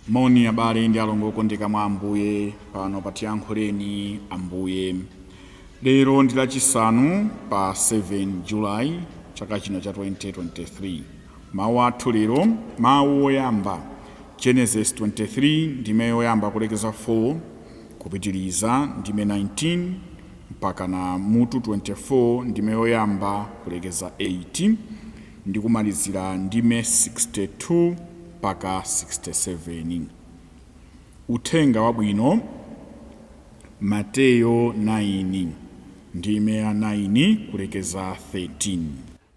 Moni abale ndi alongo okondeka mwa Ambuye, pano pa Tiyankhuleni Ambuye. Lero ndi Lachisanu pa 7 July chaka chino cha 2023. Mawu athu lero, mawu oyamba, Genesis 23 ndime yoyamba kulekeza 4, kupitiriza ndime 19 mpaka na mutu 24 ndime yoyamba kulekeza 8 ndi kumalizira ndime 62 mpaka 67. Uthenga Wabwino, Mateyo 9 ndime ya 9 kulekeza 13.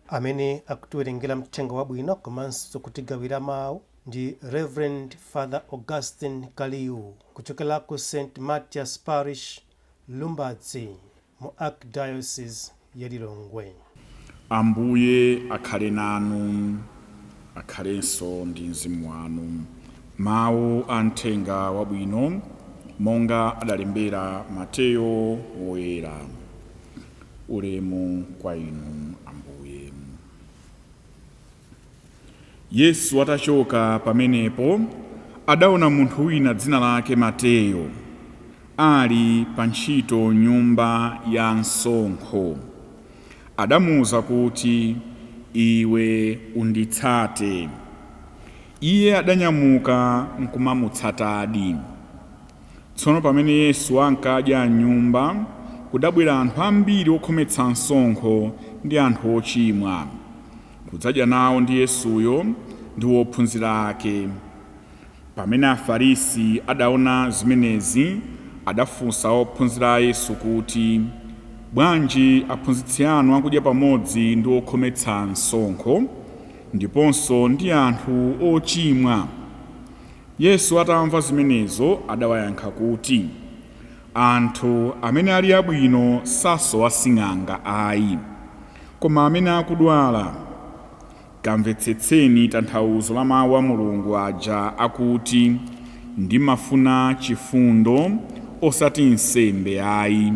Amene akutiwerengera mthenga wabwino komanso kutigawira mawu ndi Rev Father Augustine Kaliu kuchokera ku St Mathias Parish, Lumbadzi mu Archdiocese ya Lilongwe. Ambuye akhale nanu, akhalenso ndi mzimu wanu. Mawu a mthenga wabwino monga adalembera Mateyo Woyera. Ulemu kwa inu, Ambuye. Yesu atachoka pamenepo, adaona munthu wina dzina lake Mateyo, ali pa ntchito m'nyumba ya msonkho. Adamuuza kuti, Iwe unditsate. Iye adanyamuka nkumamutsatadi. Tsono pamene Yesu ankadya m'nyumba, kudabwera anthu ambiri okhometsa msonkho ndi anthu ochimwa, kudzadya nawo ndi Yesuyo ndi ophunzira ake. Pamene Afarisi adaona zimenezi, adafunsa ophunzira a Yesu kuti, Bwanji aphunzitsi anu akudya pamodzi ndi okhometsa msonkho ndiponso ndi anthu ochimwa? Yesu atamva zimenezo adawayankha kuti, Anthu amene ali abwino sasowa sing'anga ai, koma amene akudwala. Kamvetsetseni tanthauzo la mau a Mulungu aja akuti, Ndimafuna chifundo, osati nsembe ai.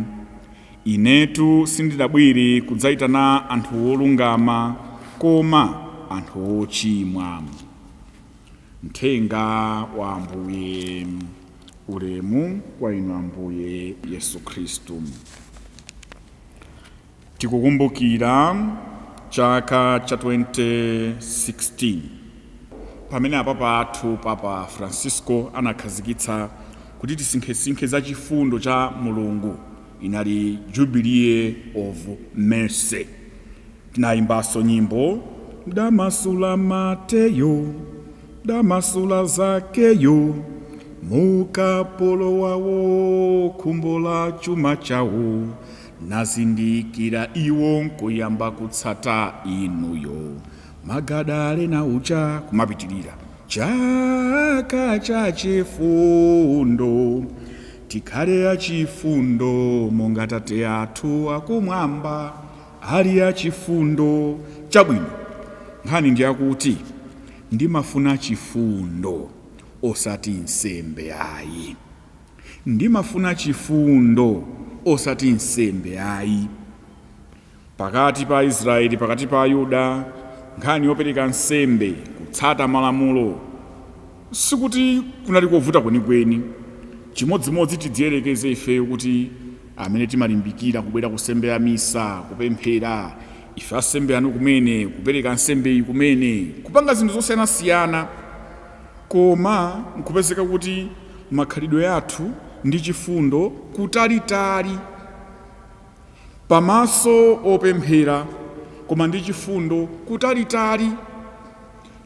Inetu sindidabwere kudzaitana anthu olungama, koma anthu ochimwa. Mthenga wa Ambuye. Ulemu kwa inu Ambuye Yesu Khristu. Tikukumbukira chaka cha 2016 pamene apapa athu Papa Francisco anakhazikitsa kuti tisinkhesinkhe za chifundo cha Mulungu. Inali Jubilee of Mercy. Tinayimbanso nyimbo, Damasula Mateyo, damasula Zakeyo, mukapolo wawo khumbo la chuma chawo, nazindikira iwo nkuyamba kutsata inuyo. Magadalena uja kumapitirira. Chaka cha chifundo, tikhale achifundo monga Tate athu akumwamba ali achifundo. Chabwino, nkhani ndi yakuti ndimafuna chifundo osati nsembe ayi. Ndimafuna chifundo osati nsembe ayi. Pakati pa Aisraeli, pakati pa Ayuda, nkhani yopereka nsembe, kutsata malamulo, sikuti kunali kovuta kwenikweni. Chimodzimodzi tidziyerekeze ifeyo kuti amene timalimbikira kubwera ku nsembe ya misa, kupemphera, ife ansembe anu kumene, kupereka nsembeyi kumene, kupanga zinthu zosiyanasiyana, koma nkupezeka kuti makhalidwe athu ndi chifundo kutalitali. Pamaso opemphera, koma ndi chifundo kutalitali.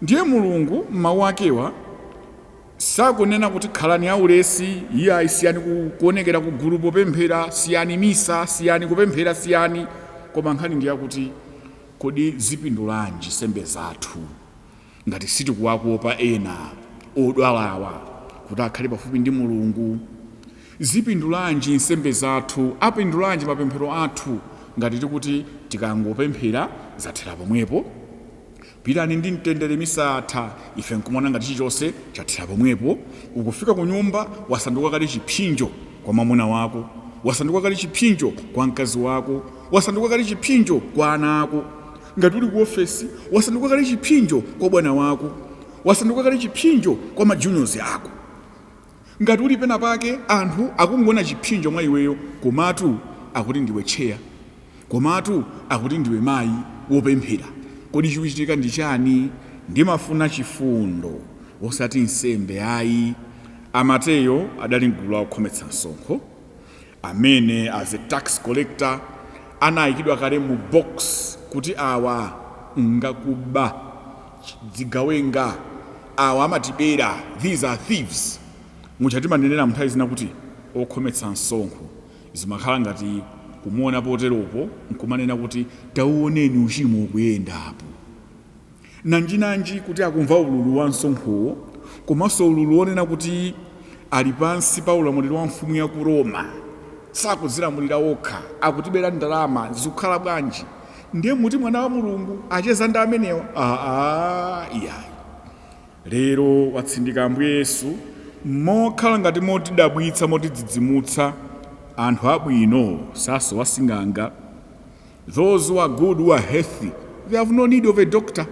Ndiye Mulungu m'mawu akewa sakunena kuti khalani aulesi, iyayi, siyani kuonekera ku gulu popemphera, siyani misa, siyani kupemphera, siyani. Koma nkhani ndi yakuti kodi zipindulanji nsembe zathu ngati sitikuwakopa ena odwalawa kuti akhale pafupi ndi Mulungu? Zipindulanji nsembe zathu, apindulanji mapemphero athu ngati tikuti tikangopemphera zathera pomwepo? Pitani ndi mtendere misa yatha, ife nkumaona ngati chilichonse chathera pomwepo. Ukufika kunyumba wasanduka kale chipsinjo kwa mwamuna wako, wasanduka kale chipsinjo kwa mkazi wako, wasanduka kale chipsinjo kwa ana ako. Ngati uli ku ofesi, wasanduka kale chipsinjo kwa bwana wako, wasanduka kale chipsinjo kwa ma juniors ako. Ngati uli pena pake anthu akungoona chipsinjo mwa iweyo, komatu akuti ndiwe tcheya, komatu akuti ndiwe mayi wopemphera. Kodi chikuchitika ndi chani? Ndimafuna chifundo osati nsembe ayi. Amateyo adali mgulu la okhometsa msonkho amene as a tax collector anayikidwa kale mu box kuti awa ngakuba, zigawenga, awa amatibera, these are thieves. Muja timanenera nthawi zina kuti okhometsa msonkho, zimakhala ngati kumuona poteropo nkumanena kuti tauoneni uchimo ukuyendapo. Nanjinanji kuti akumva ululu wa msonkhowo, komanso ululu wonena kuti ali pansi pa ulamuliro wa mfumu ya ku Roma, sakudzilamulira okha, akutibera ndalama, zikukhala bwanji? Ndiye muti mwana wa Mulungu acheza ndi amenewa? Aa, iyayi. Lero watsindika Ambuye Yesu mokhala ngati motidabwitsa, motidzidzimutsa. Anthu abwino sasowa sing'anga. Those who are good, who are healthy, they have no need of a doctor.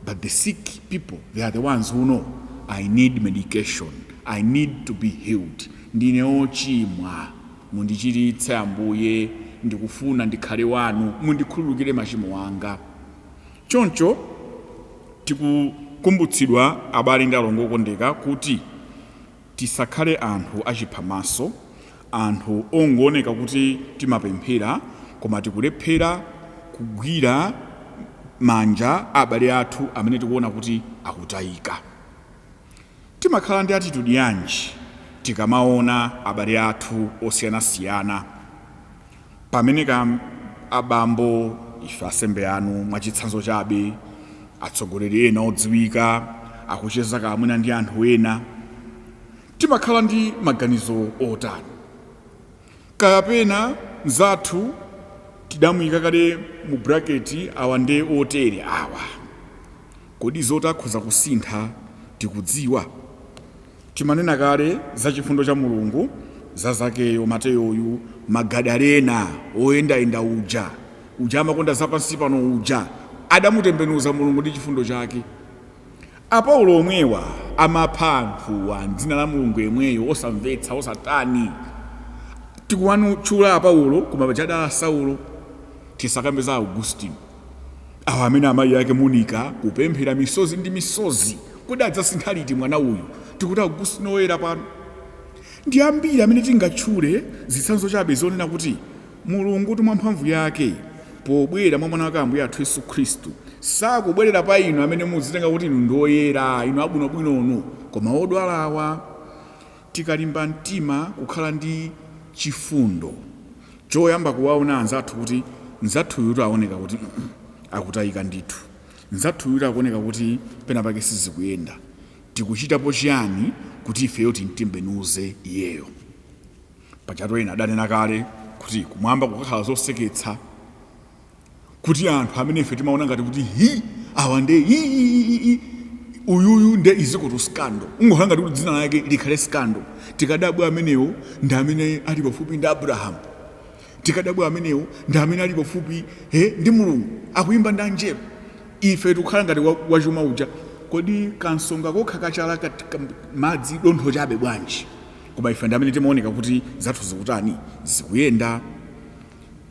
But the sick people, they are the ones who know, I need medication, I need to be healed. Ndine ochimwa, mundichiritse Ambuye, ndikufuna ndikhale wanu, mundikhululukire machimo anga. Choncho tikukumbutsidwa, abale ndi alongo okondeka, kuti tisakhale anthu achiphamaso, anthu ongooneka kuti timapemphera koma tikulephera kugwira manja abale athu amene tikuona kuti akutayika. Timakhala ndi attitude yanji tikamaona abale athu osiyanasiyana pamene ka abambo ife asembe anu, mwachitsanzo chabe, atsogoleri ena odziwika akucheza kamwina ndi anthu ena, timakhala ndi maganizo otani? Kapena mzathu tidamuyika kale mu bracket, awa nde otere awa. Kodi zoti akhoza kusintha tikudziwa? Timanena kale za chifundo cha Mulungu za Zakeyo, Mateyoyu, Magadalena oyendayenda uja, uja amakonda zapansi pano uja, adamutembenuza Mulungu ndi chifundo chake. Apaulo omwewa amapha anthuwa m'dzina la Mulungu yemweyo, osamvetsa, osatani. Tikuwatchula Apaulo koma paja adali Saulo. Tisakambe za Augustino, awa amene amayi ake Monica kupemphera misozi ndi misozi, kodi adzasintha liti mwana uyu? Tikuti Augustino oyera pano. Ndi ambiri amene tingatchule zitsanzo chabe zonena kuti Mulungu mwa mphamvu yake pobwera mwa mwana wake Ambuye athu Yesu Khristu sakubwerera pa inu amene muzitenga kuti inu ndi oyera, inu abwinobwinonu, koma odwalawa. Tikalimba mtima kukhala ndi chifundo choyamba kuwaona anzathu kuti mzathuyu aoneka kuti akutayika ndithu, mzathuyu akuoneka kuti pena pake sizikuyenda, tikuchitapo chiyani kuti ifeyo timtembenuze iyeyo? Pajatu ena adanena kale kuti kumwamba kukakhala zoseketsa, kuti anthu amene ife timaona ngati kuti hi, awa nde hi, uyuyu nde izikuti scandal, ungokhala ngati kuti dzina lake likhale scandal, tikadabwa amenewo ndi amene ali pafupi ndi Abrahamu, tikadabwa amenewo ndi amene ali pafupi he ndi Mulungu, akuyimba ndi anjelo. Ife tikukhala ngati wachuma uja, kodi kansonga kokha kachala madzi dontho chabe bwanji? Koma ife ndi amene timaoneka kuti zathu zikutani, zikuyenda.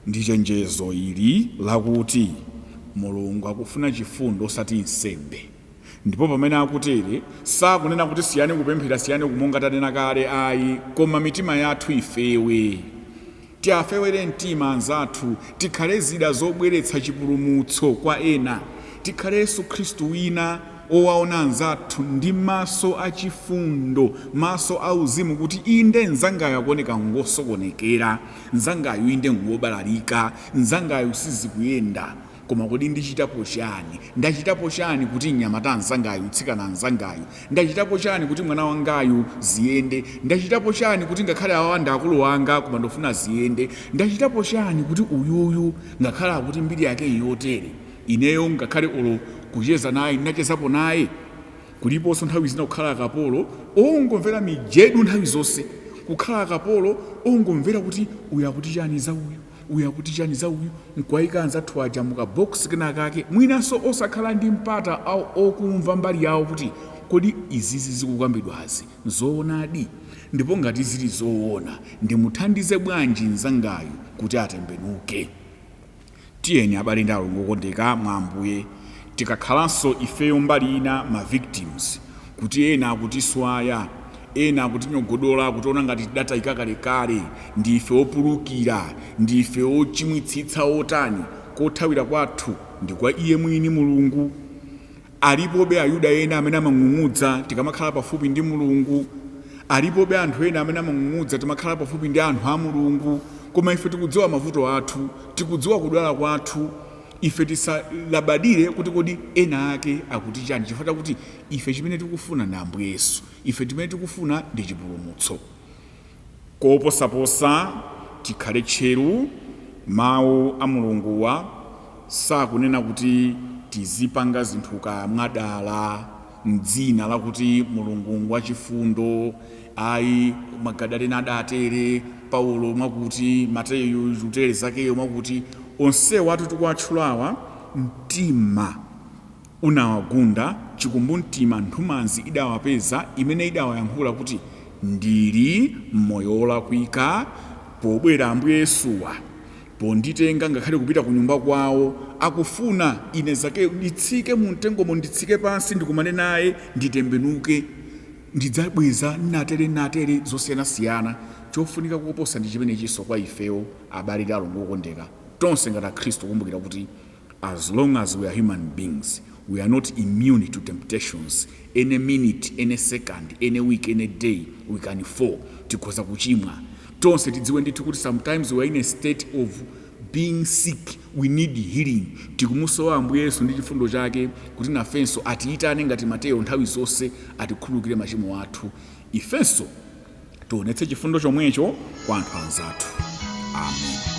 Ndi chenjezo ili lakuti Mulungu akufuna chifundo osati nsembe. Ndipo pamene akutere sakunena kuti siyani kupemphera, siyani kumonga tanena kale ayi, koma mitima yathu ifewe, tiafewere mtima anzathu, tikhale zida zobweretsa chipulumutso kwa ena, tikhale Yesu Khristu wina owaona anzathu ndi maso achifundo, maso auzimu, kuti inde mnzangayo akuoneka ngosokonekera, mnzangayu inde ngobalalika, mnzangayu sizikuyenda, koma kodi ndichitapo chani? Ndachitapo chani kuti mnyamata anzangayu, mtsikana anzangayu? Ndachitapo chani kuti mwana wangayu ziyende? Ndachitapo chani kuti ngakhale awawa ndi akulu anga koma ndofuna ziyende? Ndachitapo chani kuti uyuyu ngakhale akuti mbiri yake yotere, ineyo ngakhale olo kucheza naye ndinachezapo naye? Kuliponso nthawi zina kukhala akapolo ongomvera mijedu nthawi zonse, kukhala akapolo ongomvera kuti uyu akuti chani za uyu, uyu akuti chani za uyu, nkuwayika anzathu aja mukabokisi kenakake, mwinanso osakhala ndi mpata okumva mbali yawo kuti kodi izizi zikukambidwazi nzoonadi? Ndipo ngati zili zoona, ndimuthandize bwanji mnzangayu kuti atembenuke? Tiyeni abale ndi alongo okondeka mwa Ambuye, tikakhalanso ifeyo mbali ina ma victims, kuti ena akutiswaya, ena akutinyogodola, akutiona ngati tidatayika kalekale, ndife opulukira, ndife ochimwitsitsa otani, kothawira kwathu ndi kwa iye mwini Mulungu. Alipobe Ayuda ena amene amang'ung'udza tikamakhala pafupi ndi Mulungu. Alipobe anthu ena amene amang'ung'udza timakhala pafupi ndi anthu a Mulungu. Koma ife tikudziwa mavuto athu, tikudziwa kudwala kwathu. Ife tisalabadire kuti kodi ena ake akuti chani, chifukwa chakuti ife chimene tikufuna ndi Ambuye Yesu. Ife chimene tikufuna ndi chipulumutso. Koposaposa tikhale tcheru, Mawu a Mulunguwa sakunena kuti tizipanga zinthu kaya mwadala m'dzina lakuti Mulungu ngwachifundo, ayi, Magadalena adatere, Paulo mwakuti, Mateyu utere, Zakeyo mwakuti, onsewatu tikuwatchulawa mtima unawagunda, chikumbumtima, nthumanzi idawapeza imene idawayankhula kuti, Ndili m'moyo wolakwika, pobwera Ambuye Yesuwa ponditenga ngakhale kupita kunyumba kwawo, akufuna ine Zakeyo nditsike mu mtengomo, nditsike pansi ndikumane naye, nditembenuke, ndidzabweza natere natere zosiyanasiyana. Chofunika koposa ndi chimenechinso kwa ifeyo abale ndi alongo okondeka, tonse ngati Akhristu kukumbukira kuti as long as we are human beings, we are not immune to temptations. Any minute, any second, any week, any day, we can fall. Tikhoza kuchimwa. Tonse tidziwe ndithu kuti sometimes we are in a state of being sick, we need healing. Tikumusowa Ambuye Yesu ndi chifundo chake kuti nafenso atiyitane ngati Mateyo nthawi zonse atikhululukire machimo athu. Ifenso tionetse chifundo chomwecho kwa anthu anzathu. Amen.